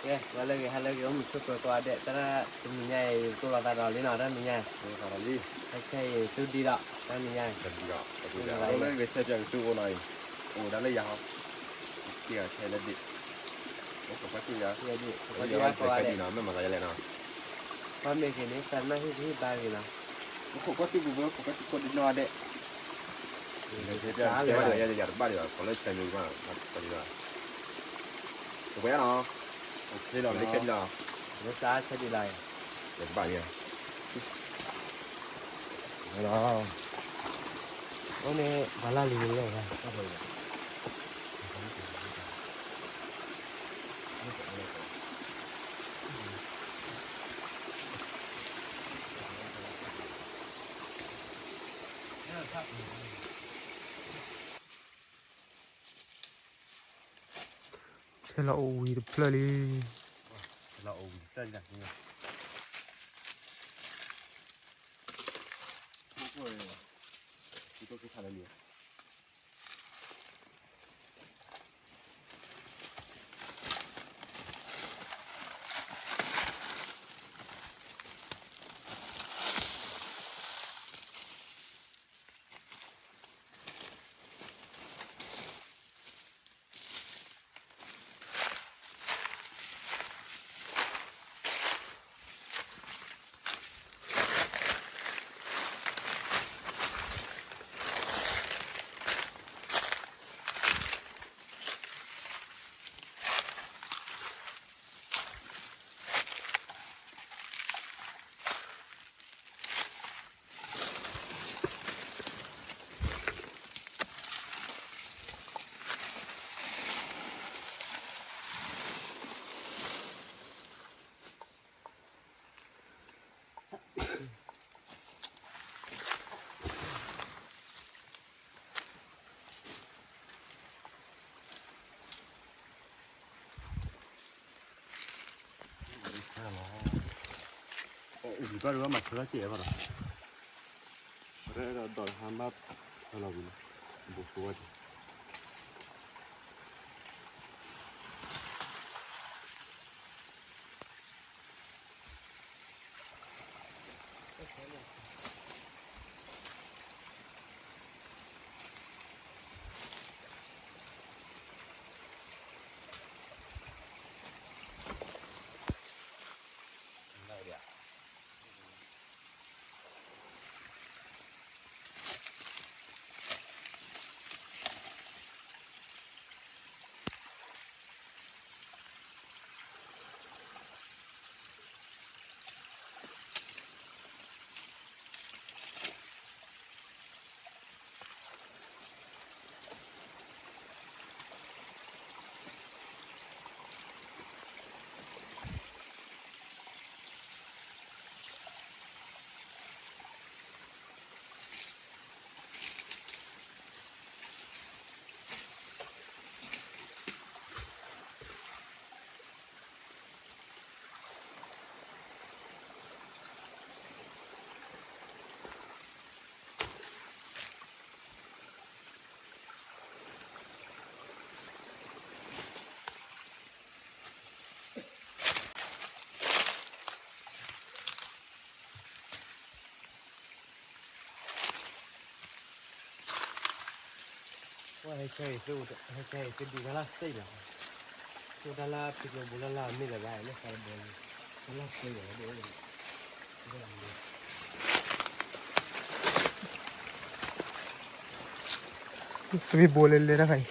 ကဲ ဂီၤလၢအဂ့ၤ ဟါလၢအဂ့ၤ အိၣ်မုာ်ဆိးပၢၤကိးဂၤဒဲး တၢ်တနံၤညါအံၤ တိၢ်လီၤသးဒီးလံနီၤ တၢ်နံၤညါ တိၢ်လီၤသးဒီးလံ ခဲခဲအံၤ တူၢ်ဒံးဒီး တၢ်နံၤညါ လၢဂ့ၤဆၢကၠီကတူၢ်အိၣ်နီၤအံၤ အိၣ်ဒၣ်လၢယၤဟီ က့ၤအီၤထဲလၢဒ့ၣ် အိၣ်ခိးကွၢ်ထံၣ်ယၤ ယဲဒ့ၣ် ခိးကွၢ်ထံၣ်ယၤကိးဂၤဒဲး မ့ၢ်မၤသးယဲလဲၣ်နီၤ ပှၤမ့ၢ်က့ၤန့ၣ် သးနၢ်ဟ့ၣ်ကဟ့ၣ်ဘါဂ့ၤနီၤ အိၣ်ခိးကွၢ်ထံၣ်ပူၤပူၤ ခိးကွၢ်ထံၣ်ကိးဒံးနီၤဒဲး ကဲ ယၤတဘၣ်ဒံးဘၣ် ခိးလၢဆဲမံၤမး တပှဲၤနီၤ လၢဆဲဒံးလီၤ လၢဆဲဒံးလီၤ တဘၣ်ဒံး အိၣ်န့ၣ် ပှၤလၢလံၤလဲၣ် ဆဲလီၤအိၣ်ဝံၤတဖျၢၣ်လံ ဆဲလီၤအိၣ်ဝံၤတဖျၢၣ်လံ ယံၤဘၣ်ဒုးဘၣ်မၤဆၢထီၣ်စဲးဘၣ်ဒီး ရဲဒီးဒီးဟါဘၣ်ဖၢလီၤဝံၤလီၤ ဘူးဖိဝဲ ဝဲဟဲဆၢအံၤ ဟဲဆၢအံၤ သုဒုးတၢ်လၢစ့ၢ်လီၤ, သုတၢ်လၢဖံကျိၤဘိလၢ်လၢ်မ့ၢ်လၢၤဘၣ် လၢသးတဘီလံ, တၢ်လၢစ့ၢ်လီၤဒ်အိၣ်, သ့ဘိလဲၤလဲၤတၢ်ခါအံၤ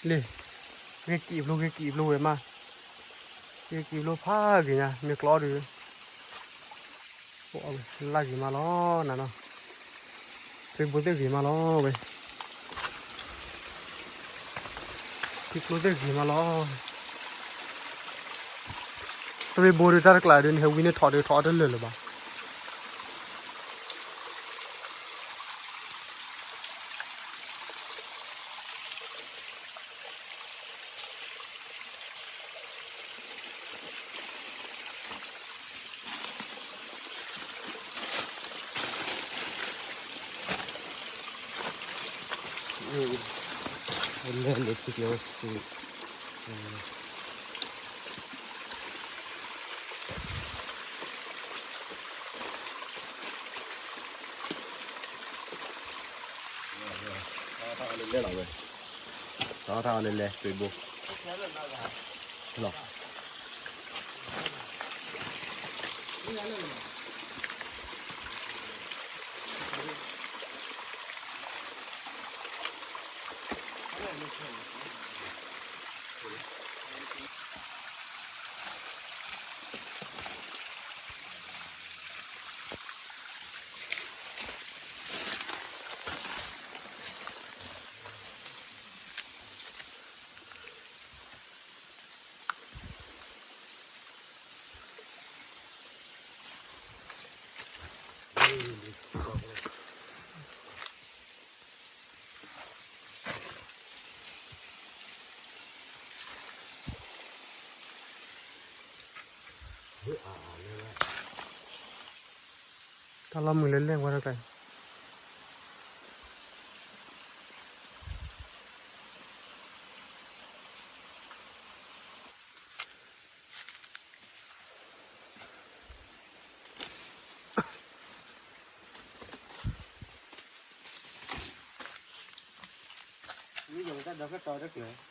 လံ, ဂ့ၤကံၣ်ဘျိ ဂ့ၤကံၣ်ဘျိဝဲမး, ဂ့ၤကံၣ်ဘျိဖးဂ့ၤညါ မ့ၢ်ကျီဒုး, လၢဂ့ၤမးလီၤနၤနီၤ, သွ့ဘိသ့ၣ်ဂ့ၤမးလီၤဝဲ, သွ့ကျိသ့ၣ်ဂ့ၤမးလီၤ, သွ့ဘိဒုးတၢ်တကျးဒုး နဟဲဝံန့ၣ်ထီၣ်ဒုး ထီၣ်အီၣ်တလၢာ်လၢၤဘၣ်. လဲၤလဲၤထံကျဲဝဲစံး လဲၤလဲၤလဲၤလဲၤ သွ့ဘိ လီၤ.တၢ်လီၢ်မုာ်လၢလဲၣ်ဝဲဒၣ်တၢ် မ့ၢ်ယိၤတၢ်ဒီးကတီၤတကျၢၤ ဘိပ့ၣ်ဒဲး,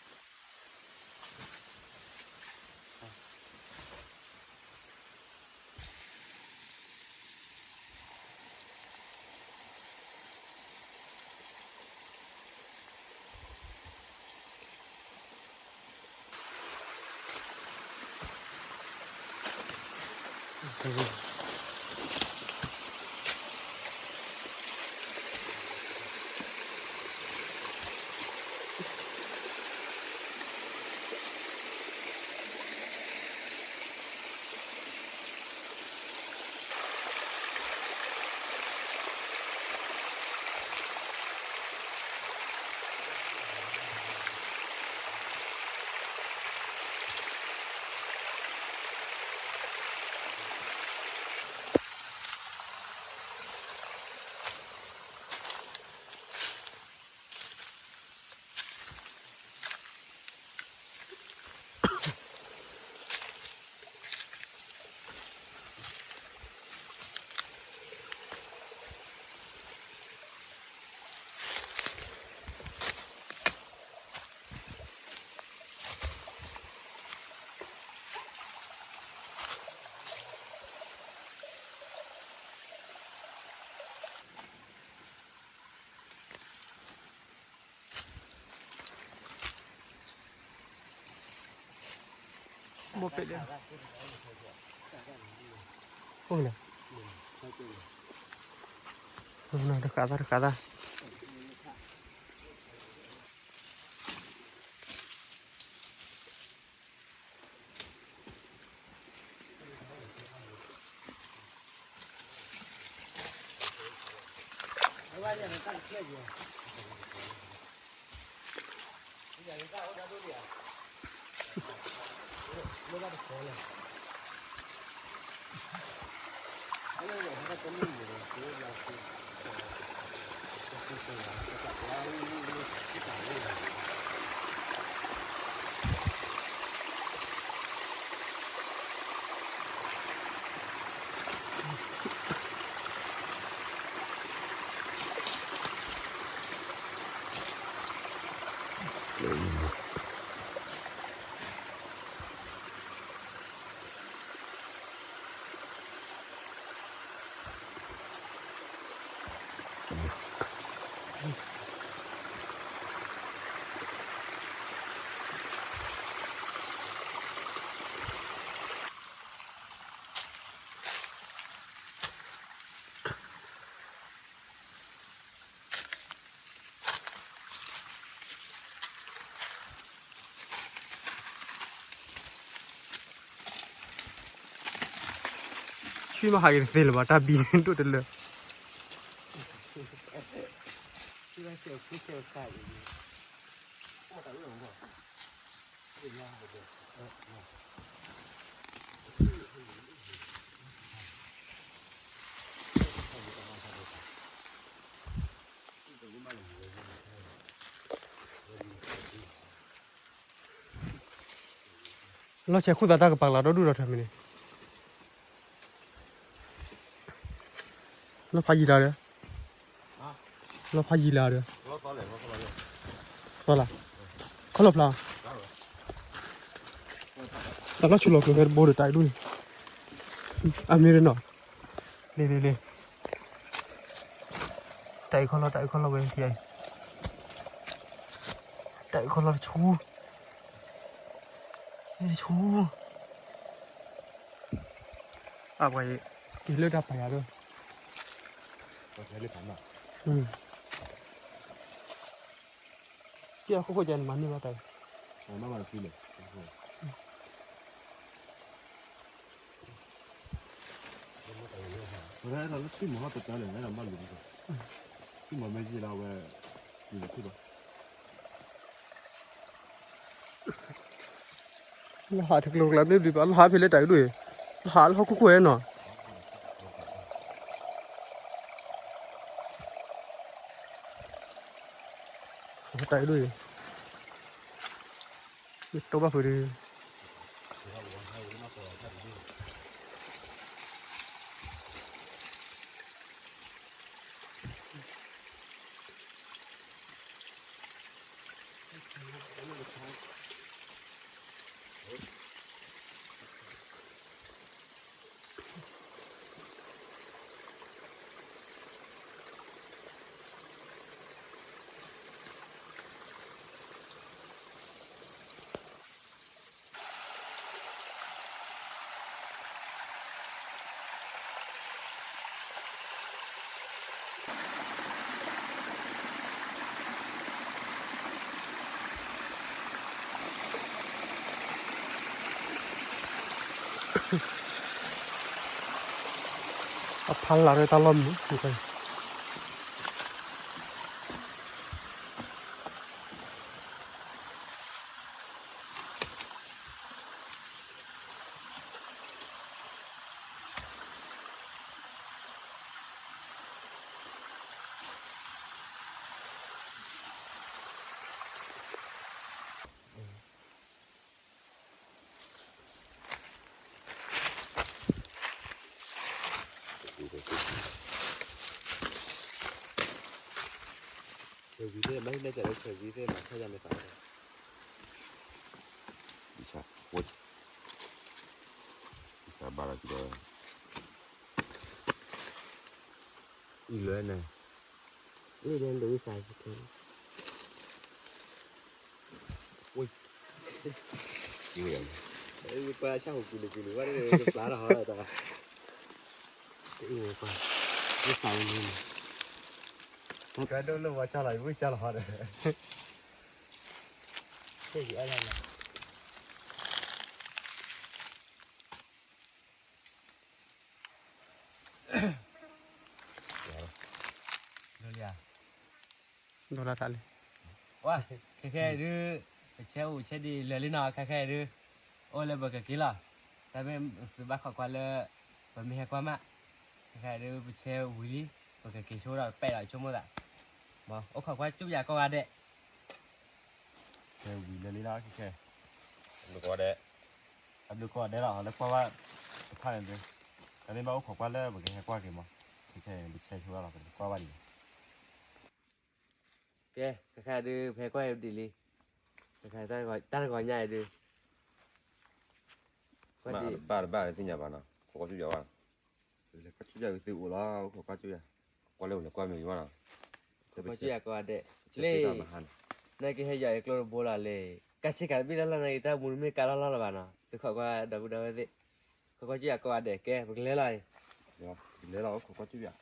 အိၣ်လဲၣ်, တဃာ်သၣ် တဃာ်သၣ်. ထံမ့ၢ်ဟးက့ၤတသ့လၢၤဘၣ် တၢ်ဘံန့ၣ်ဒိၣ်တလၢာ်. လီၢ်ဆဲးခိၣ်သးတၢ်ကပာ်လီၤဒီဒူၣ်ဒီထၢမံၤန့ၣ်, လီၢ်ဖးယံၤလၢဒီး, လီၢ်ဖးယံၤလၢဒီး, သီလၢ, ခီလီၢ်ဖျါ, တၢ်လီၢ်ဆူလီၤကျိၤဖဲတဘိဒီးတၢ်အံၤဒူၣ်န့ၣ်, အမ့ၢ်ရနီၤ, လ့လ့လ့, တၢ်အံၤခီလီၢ် တၢ်အံၤခီလီၢ်ဝဲထံအံၤ, တၢ်အံၤခီလီၢ်တဆူ တဆူ, အပှၤအံၤ, က့ၤလၢတၢ်ပာ်ယၤဒီး, က့ၤအခိၣ်ခိၣ်ကဲန့ၣ်မၤန့ၢ်ဘၣ်တၢ်အံၤ, ဝဲအဲၣ်ဒိးလၢထံမီၤဟီၣ်တကါန့ၣ် ဝဲဒၣ်ဘၣ်လူၤ, ထံမီၤမ့ၢ်ယံာ်လၢဝဲ, ယံာ်လၢထံဘၣ် လီၤဟးတကျိၤကျါဘျ့ဘျ့ဘၣ် လီၤဟးဖဲလဲၣ်တၢ်အံၤဒိၣ်အံၤ, လီၤဟးလၢဟီၣ်ခိၣ်ခိၣ်ဧဲနီၤ, တၢ်အံၤဒိၣ်အံၤ, မ့ၢ်တိၢ်ဘၣ်ဖုးဒီး အဖီလာ်ဒီးတၢ်လီၢ်မုာ်, ဆဲးဝံၤသ့ၣ် ဘၣ်ဟ့ၣ်နဲၣ်ကၠးလၢဆဲးဝံၤသ့ၣ်မၤဆါယၤမ့ၢ်သး, ယဆါ, ယဆါဘၣ်လီၤကဒီး, အံၤလွဲန့ၣ်, အံၤဒ်ဒိၣ်ဝံသး, ဝံ, ပှၤဆၣ်ဟူးကူၤလူၤကူၤလူၤဝဲဒၣ် ကပျၢ်တၢ်ဟီတၢ်, အံၤပှၤ, ဝံသးဝဲန့ၣ်, ကဲဒိၣ်လၢဝဲကၢ်လီၤ ယဝံကၢ်လီၤဟီဒီး, ကဲယအဲၣ်လီၤ, လၢလံဧါ, ဒိၣ်လၢတၢ်လံ, ဝါ, ခဲခဲဒုး, ပဆဲးအိၣ်ဆဲးဒံးလၢာ်လံနီၤ ခဲခဲဒုး, အိၣ်လၢပကက့ၤလီၤ, တၢ်မ့ၢ်သုဘၣ်ခိးကွၢ်လၢ, ပမ့ၢ်ဟဲကွၢ်မး, ခဲခဲဒုး ပဆဲးဝံၤလံ, ပကက့ၤဆိဒီးပဲာ်ဒီးဆိကမိၣ်သး, မ့ၢ်အိၣ်ခိးကွၢ်ကၠူၣ်ယၤကိးဂၤဒဲး ခဲဝံၤလၢာ်လံလီၤ ခဲခဲ, ဘျုးကိးဂၤဒဲး, အဘျုးကိးဂၤဒဲးလီၤ လၢကွၢ်ဘၣ်, တဖၣ်န့ၣ်ဒုး, တၢ်မ့ၢ်ဘၣ်အိၣ်ခိးကွၢ်လၢပကဟဲကွၢ်က့ၤမး, ခဲခဲန့ၣ် ပဆဲးဆိဒီးလီၤ ပကကွၢ်ဘၣ်ဒံး, ကဲ ခဲခဲဒုး ပဟဲကွၢ်ဒံးလံ, ခဲခဲတၢ်တဂီၤညါအံၤဒုး, ကွၢ်ဒံး, ဘၣ်တဘၣ်သ့ၣ်ညါဘၣ်နီၤ ခိးကွၢ်ကၠူၣ်ယၤဝဲ, ကွၢ်ကၠူၣ်ယၤဝဲသုအိၣ်လီၤ ခိးကွၢ်ကၠူၣ်ယၤ, ကွၢ်လၢအိၣ်န့ၣ်ကွၢ်မ့ၢ်ဝံၤမးနီၤ, ခိးကွၢ်ကၠူၣ်ယၤကိးဂၤဒဲး, လ့ၣ်, နကဟဲယၤယကျိတဘိလီၤလ့ၣ်, ကဆ့ကၤတဘ့ၣ်လၢ်လၢ်န့ၣ် တၢ်မူတမ့ၢ်ကါလီၢ်လီၢ်လၢၤဘၣ်နီၤ သုခိးကွၢ်ဒီပုၢ်ဒီဝဲၢ်သ့ၣ်, ခိးကွၢ်ကၠူၣ်ယၤကိးဂၤဒဲး ကဲ ပကလဲၤလီၤအံၤ, လဲၤလီၤ ခိးကွၢ်ကၠူၣ်ယၤ တၢ်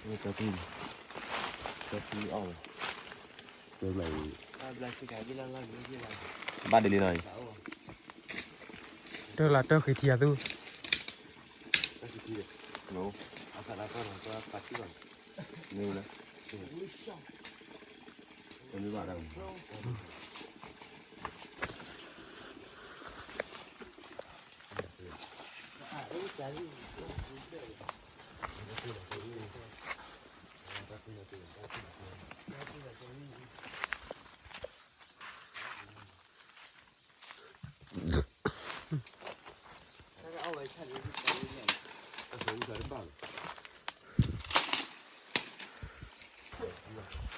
တၢ်သံ, တၢ်သံအီၣ်ဝဲ, တၢ်မၤအံၤ, ဘၣ်ဒ်လံနီၤအံၤ, တၢ်လၢတၢ်ဃ့ထံအသူ, တၢ်ဃ့ထံ, အသးလၢတၢ်လၢတၢ်ပာ်ထံဘၣ်, မ့ၢ်ဝဲလဲၣ်, တမ့ၢ်ဘၣ်ဒၣ်,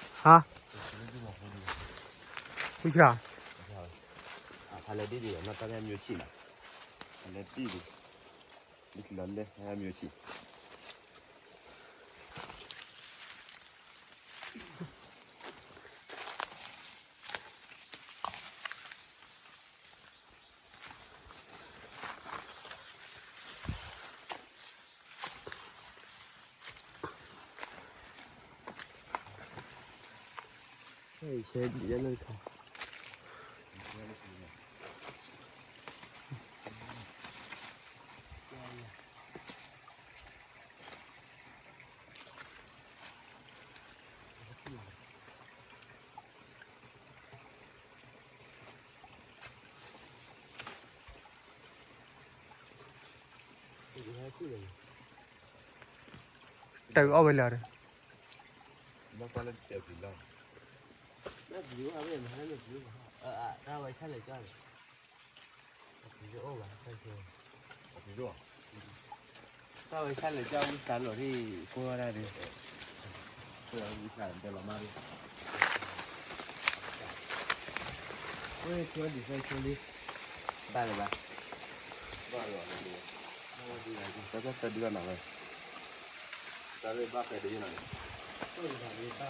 ဟါ, ဝံၣ်ဆၣ်, ဖးလဲၢ်ဒ်ဒ်လီၤ နီၢ်တၢ်မ့ၢ်မျိုးဆံၣ်နီၤ, ဖးလဲၢ်ဒ်ဒ်, ဒ်လီၤလဲၢ်တၢ်မ့ၢ်မျိုးဆံၣ် တၢ်အီၣ်ဝဲလၢာ်ဒီး, တၢ်ဝဲဆၣ်လၢာ်ကၠီ, ဝံၣ်ဆၣ်ဒ်လီၤမး, ဝဲဆိဒ်ဆိလံ, ဘၣ်လၢၤဘၣ်, ဘၣ်လၢၤဘၣ်, တၢ်ကၢ်သၢဒုဘၣ်နၤဝဲ, တၢ်ဘၣ်ဖဲဒ်ယနီၤ, ပှၤတၢ်ဂီၤညါ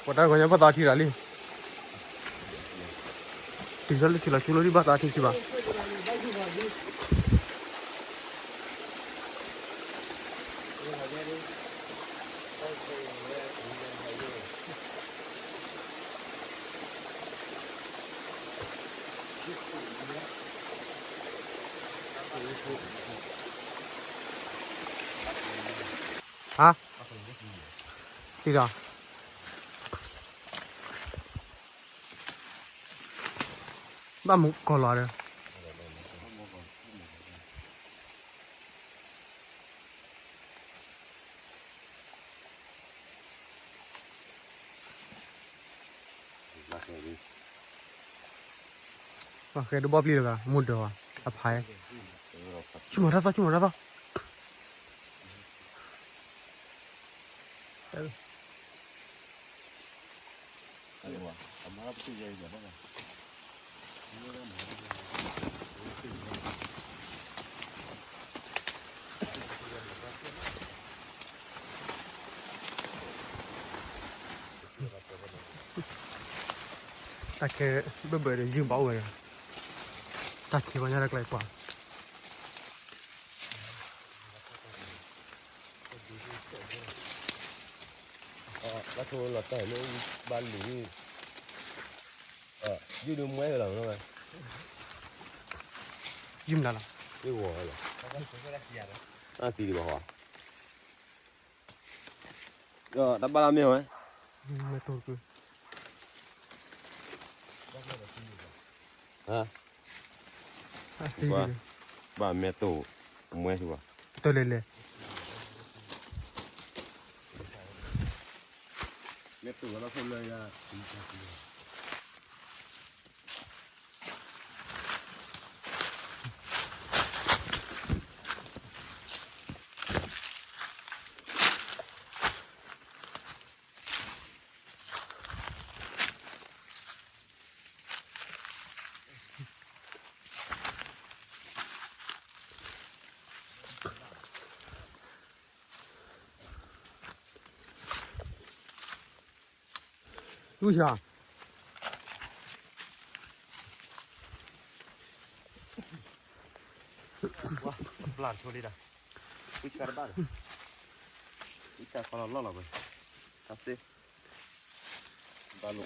ဘၣ်သးထံရၤလံ, တုၤထီၣ်လၢထံလီၤဆိလၢဒ်ဘၣ်သးထံခံဘၣ်, ဟါ, တံၤဒီး, ဘၣ်မူကီၢ်လီၤဒီး, ဘၣ်ဃဲဒိဘီၣ်ပျံၤတဂၤ မိၢ်ဒၢးဝဲ အဖး, ဆိကမိၣ်တၢ်သီ ဆိကမိၣ်တၢ်သီ, တၢ်ခဲဘၢၣ်ဘၢၣ်ဒီး ယုၢ်ဘၣ်အိၣ်ဝဲဒီး, တၢ်ခံပှၤညါတၢ်ကျဲပှၤ, ဘၣ်ထိလီၤတၢ်န့ၣ် ဘၣ်လံၤ, ယုၢ်ဒုးမွဲလီၤ, ယုၢ်မနုၤလီၤ, ယုၢ်ဂီၤလီၤ, အသံဒံးဘၣ်ဟီ, ဒီးတၢ်ဘၣ်လၢမ့ၢ်ဝဲ, မ့ၢ်တိၢ်တကု, ဟါ, ဘၣ်မဲာ်တိၢ်, မွဲထူဘၣ်, တလဲၤလဲၤ, မဲာ်တိၢ်ဝဲလီၤဖိလၢယၤ ဝံၣ်ဆၣ်, ဘၣ်တဆိလံဒီး, ဝံၣ်ဆၣ်တဘၣ်ဒီး, ဝံၣ်ဆၣ်ခီလီၤလီၢ်လီၤဝဲ, တၢ်သ့, ဘၣ်လ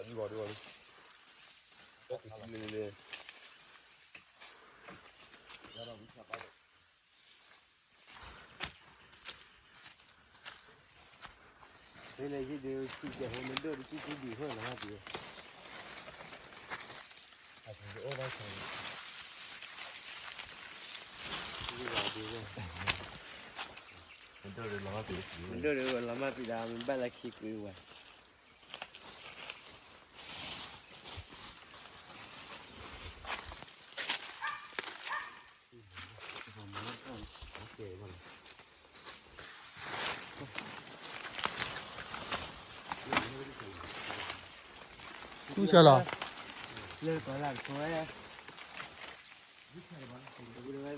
ိာ်, ဘၣ်လီၤဒ်ဂီၤဒ်ဂီၤလံ, ဘၣ်လီၤဒ်ဂီၤလံ. ဖဲလဲၣ်ယဒုး စံၣ်ကဲၤဟိမ့ၢ်ဒိၣ်တစံၣ်စံၣ်ဒံးဃိလီၤမၢ်ပံၤ, အပံၤအိၣ်ဘၣ်ဆၣ်, မ့ၢ်ဒိၣ်ဒီးလီၤမၢ်ပံၤဒီး မ့ၢ်ဘၣ်လၢခံကွံာ်ဝဲ. တူၢ်ဆၢလီၤ, လၢကီးလၢကီးဝဲ, ဝံၣ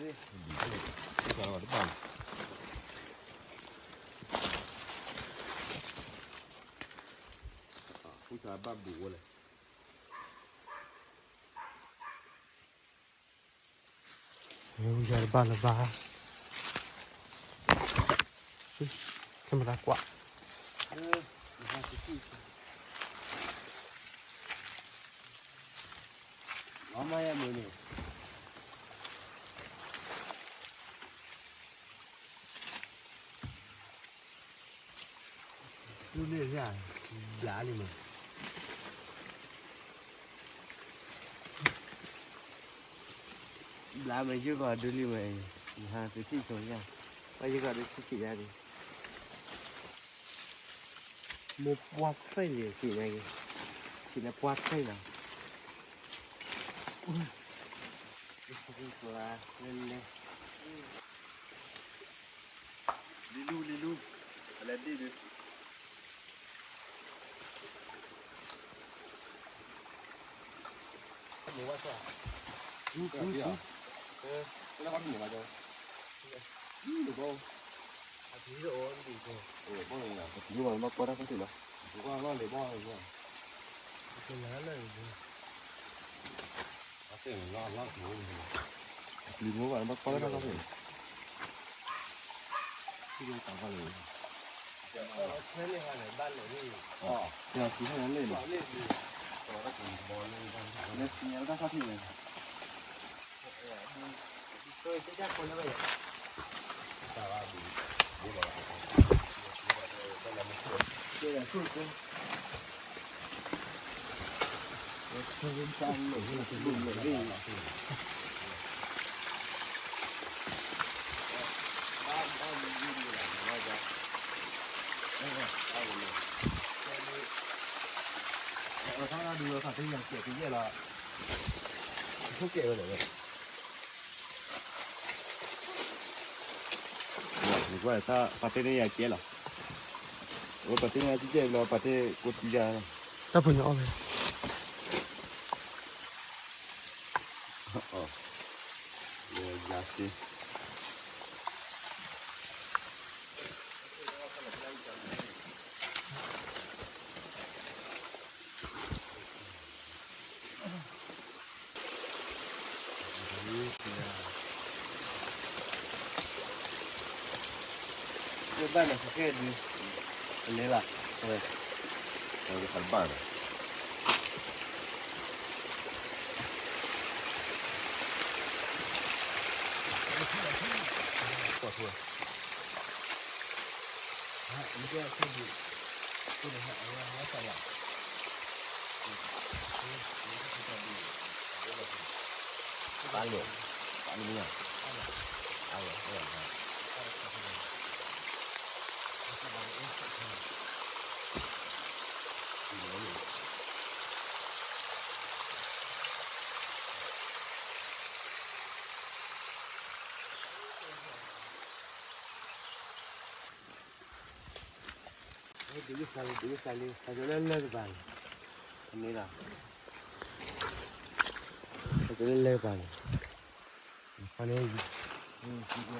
်ဆၣ်ဘၣ်ဘူးဝဲလဲၣ်. ဝံၣ်ဆၣ်တဘၣ်လၢၤဘၣ်, ခဲမတၤကွၢ်, လီၤမၢ်ယမုၢ်န့ၣ်, သူန့ၣ်, ဘျါလံမး, ဘျါမးယုၢ်ဂီၤဒုလံမး, ယဟးသုထံၣ်ဆိယၤ, ဘၣ်ယုၢ်ဂီၤဒုထံၣ်ဆိယၤန့ၣ်, မိၢ်ပှၢ်ထွဲလံဆံးန့ၣ်, ဆံးလၢပှၢ်ထွဲလီၤ. လံလူလံလူ, အလဲဒ်ဒုး, မိၢ်ဝဲဆၢ, လၢဘၣ်န့ၣ်ဘၣ်ကၠီ, လံလူဘၣ်, အပံၤအိၣ်ဒ်, ပံၤဘၣ်ဘၣ်ကွၢ်တၢ်ခီၣ်ထံးလီၤ, ပံၤဘၣ်လီၤလံဘၣ်, အပျံၤမိၢ်ဘၣ်ဘၣ်ကွၢ်လၢတၢ်ခီၣ်ထံး, ဆဲန့ၣ်ဘၣ်န့ၣ်, ဆဲန့ၣ်ဘၣ်န့ၣ်, လၢဆဲန့ၣ်တၢ်ခီၣ်ထံးန့ၣ် အထီၣ်ဒုးဝဲဖးတ့ၢ်ညါကဲးကယဲၢ်လီၤ, ထိၣ်ကဲးဝဲဒၣ်ဝဲ, နကွၢ်တၢ်ဖးတ့ၢ်န့ၢ်ယၤကဲးလီၤ, အဝဲဖးတ့ၢ်န့ၢ်ယၤကဲးဘျီ ဖးတ့ၢ်ကိးတံယၤ, တၢ်ဖိညါအီၣ်ဝဲ လၢယၤသ့ ဘၣ်န့ၣ် ကကဲဒုး ကလဲၤလီၤ အဝဲ အဝဲတခါတဘၣ်ဒီး ကွၢ်ထွဲ ပာ်လီၤ ပာ်လီၤ ပာ်လီၤ ဒုးကစၢ်လံ ဒုးကစၢ်လံ ဟဲကၠီလၢလၢကပၤန့ၣ် န့ၣ်လီၤ ဟဲကၠီလၢလၢကပၤန့ၣ် ဖဲန့ၣ် ယံၤ ယံၤ ယံၤ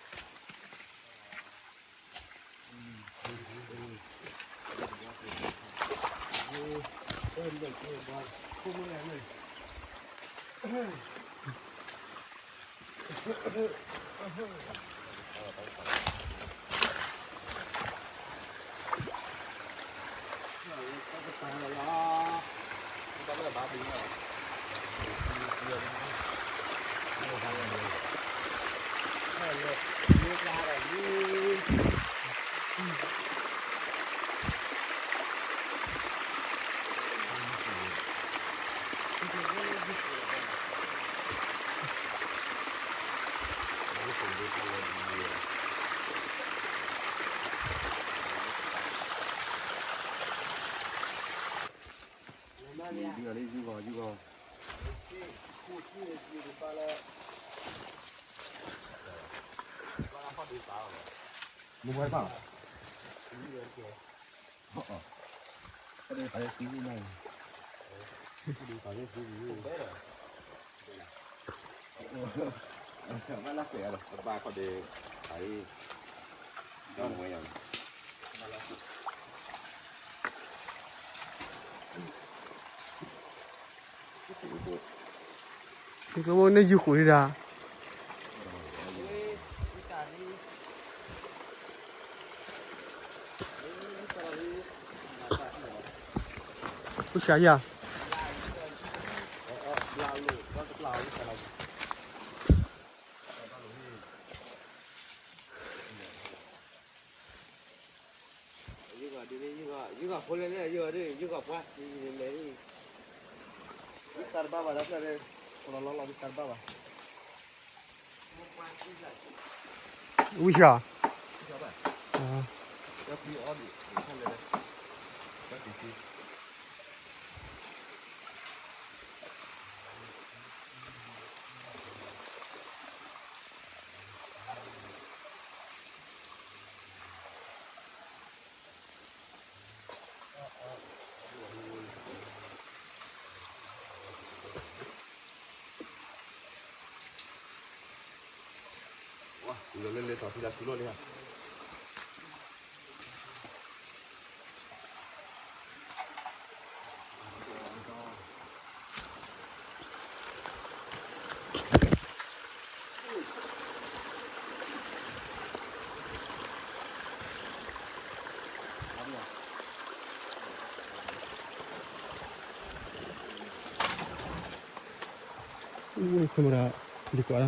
ယူၢ်ဂီၤလံ ယူၢ်ဂီၤ ယူၢ်ဂီၤ မ့ၢ်ဝဲဘၣ် ကမ့ၢ်န့ၣ်ယူၢ်ဃုာ်ဒံးဒၣ် ကစၢ်ယွၤ ယူၢ်ဂီၤဒ်န့ၣ် ယူၢ်ဂီၤ ယူၢ်ဂီၤဖိလဲၣ်လဲၣ် ယူၢ်ဂီၤဒ်န့ၣ် ယူၢ်ဂီၤပှၢ် လဲၣ် ဝံသးတဘၣ်ဘၣ် ဒီးဖျၢၣ်န့ၣ် လီၤလီၤလီၤ ဝံသးတဘၣ်ဘၣ် ဝံသး ဝံၤလီၤလၢလၢသီဖံလၢဆူလီၢ်လံဧါ camera ဒ်ကွၢ်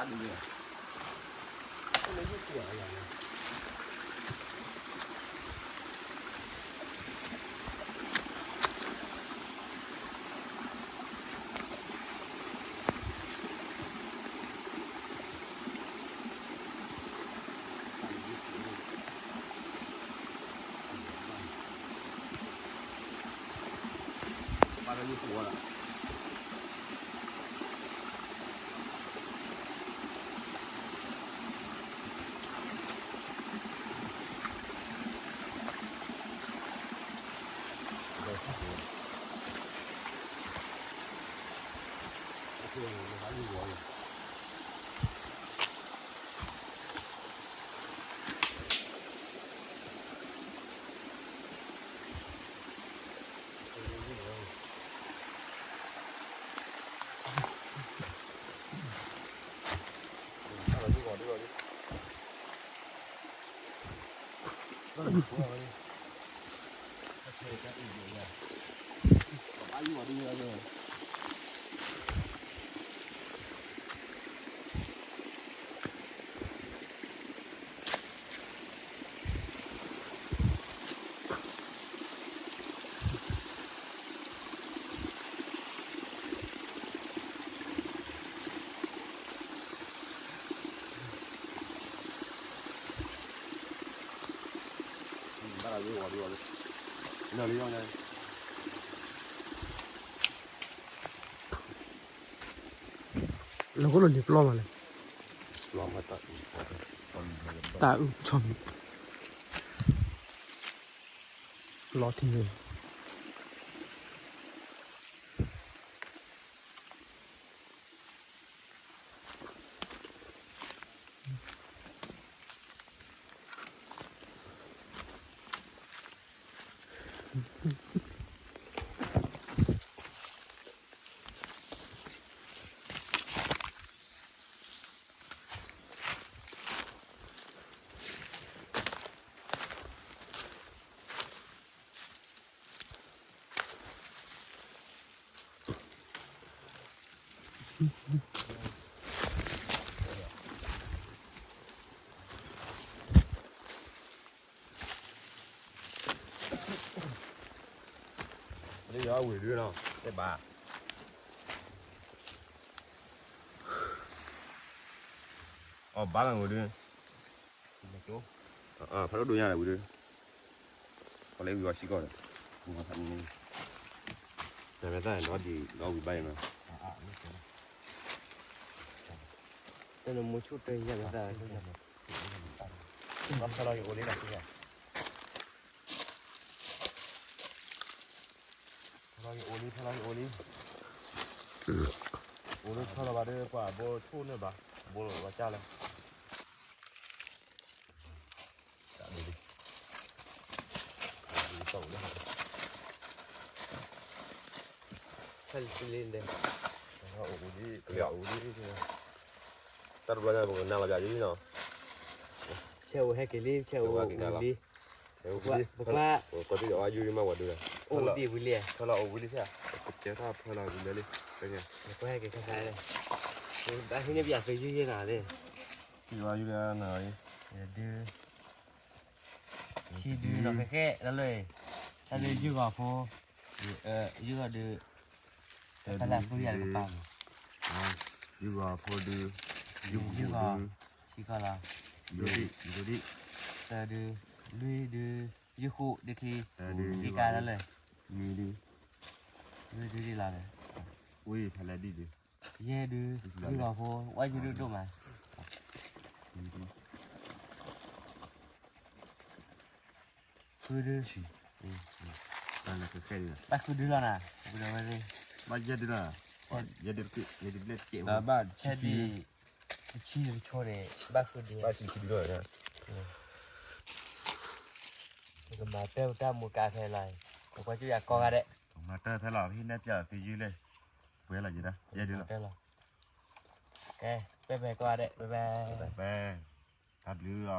လီၤ လၢခိၣ်လီၤလံၤပျီမးလဲၣ်, တၢ်အုၣ်ဆီၣ်မံၤ, လီၤထံၣ်န့ၣ် လၢယွၤဝံၤဒုနီၤ တဘၣ်, အီၣ်ဘၣ်လီၤဝံၤဒု, ဖးဒိၣ်ဒိၣ်ညါလီၤဝံၤဒု, ပှၤလၢဝံၤအီၤစ့ၢ်ကီးဒီး, တၢ်မ့ၢ်သၣ်ဒီးဒ်ဒီးဝံၤဘၣ်အံၤနီၤ, တၢ်နမိၢ်ဆူၣ်တၢ်ယၤမ့ၢ်သၣ်, ဘၣ်ဖဲလီၤယအိၣ်လံနီၤ, ဖဲလီၤယအိၣ်လံ ဖဲလီၤယအိၣ်လံ, အိၣ်လၢဆီလီၤဘၣ်ဒီး ပှၤဘိဆူၣ်န့ၢ်ဘၣ်, ဘိလီၤဝဲကၢ်လၢ တၢ်တဘျီညါပကနၣ်လီၤပျးယုၢ်လံနီၤ, ဆဲးအိၣ်ဟဲက့ၤလံ ဆဲးအိၣ်ဝံၤလံ, ပကွၢ်, ပကွၢ်, ကီၢ်သူလ့ၤအီၣ်ယုၢ်လံမးဝဲဒု, အိၣ်ဒံးဝံၤလံ, ဖဲလီၤအိၣ်ဝံၤလံဆဲး, ကဲထီၣ်ဖဲလီၤဝံၤလံ, ပကွၢ်ဟဲက့ၤခါခါလံ, ဘၣ်ဟံးန့ၢ်ပျးသုယုၢ်ယဲၢ်နၤလံ, ယုၢ်လံ, ဒု ခံဒုနီၤ ခဲခဲလၢာ်, တၢ်ဒုယုၢ်ဂီၤဖိ, ယုၢ်ဂီၤဒု, တၢ်လၢအဃုယၤတကပၤနီၤ, ယုၢ်ဂီၤဖိဒု, ယုၢ်ဂီၤ, ခံကီၢ်လီၤ, ယိၤဒံၣ်, သၢဒု, လွံၢ်ဒု, ယုၢ်ဃိဒုချံ, ခံကါလၢာ်, နွံဒု, လွံၢ်ဒုဒ်လီၤ, ဝဲဖဲလဲၣ်ဒ်ဒု, ယဲၢ်ဒု, ယုၢ်ဂီၤဖိ, ဝဲယုၢ်ဒုဒိၣ်မး, ဃုဒု, ဘၣ်ဃုဒုလီၤနၤ, ဘၣ်ယဲၢ်ဒုလီၤ, ယဲၢ်ဒုတက့ၢ်, ယဲၢ်ဒုတက့ၢ်, ဘၣ်ဆံခံဒု, တဆံတဆိန့ၣ် ဘၣ်ဃုဒု, ဘၣ်ဆံခံဒုလီၤ, ပကမၤတၢ်တၢ်မူကါဖဲလီၤ, ပကွၢ်ကၠူၣ်ယၤကီၢ်ဂၤဒဲး, ပမၤတၢ်ဖဲလီၤ ပဟံးန့ၢ်ပျးသုယုၢ်လံ, ပှဲၤလီၤယဲၢ်ဒု, ယဲၢ်ဒုလီၤ, ကဲ, ပှဲၤပှဲၤကီၢ်ဂၤဒဲး, ပှဲၤပှဲၤ, တၢ်ဘျုးလီၤ.